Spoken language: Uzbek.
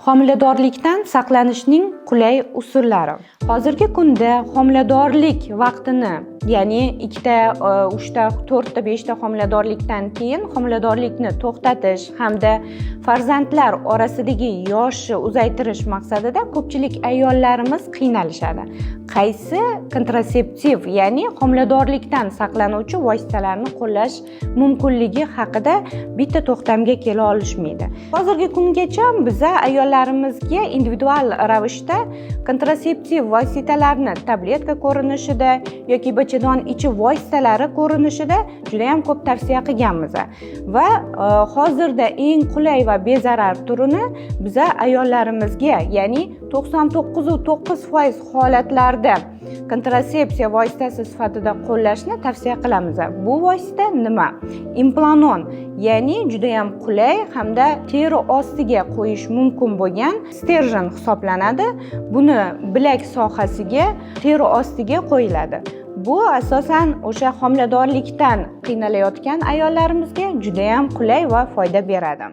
Homiladorlikdan saqlanishning qulay usullari. Hozirgi kunda homiladorlik vaqtini, ya'ni ikkita, uchta, to'rtta, beshta homiladorlikdan keyin homiladorlikni to'xtatish hamda farzandlar orasidagi yoshni uzaytirish maqsadida ko'pchilik ayollarimiz qiynalishadi. Qaysi kontraseptiv, ya'ni homiladorlikdan saqlanuvchi vositalarni qo'llash mumkinligi haqida bitta to'xtamga kela olishmaydi. Hozirgi kungacha biza ayollarimizga individual ravishda kontraseptiv vositalarni tabletka ko'rinishida yoki bachadon ichi vositalari ko'rinishida juda ham ko'p tavsiya qilganmiz va hozirda eng qulay va bezarar turini biza ayollarimizga, ya'ni 99,9% holatlarda kontrasepsiya vositasi sifatida qo'llashni tavsiya qilamiz. Bu vosita nima? Implanon, ya'ni judayam qulay hamda teri ostiga qo'yish mumkin bo'lgan стержень hisoblanadi. Buni bilak sohasiga, teri ostiga qo'yiladi. Bu asosan o'sha homiladorlikdan qiynalayotgan ayollarimizga judayam qulay va foyda beradi.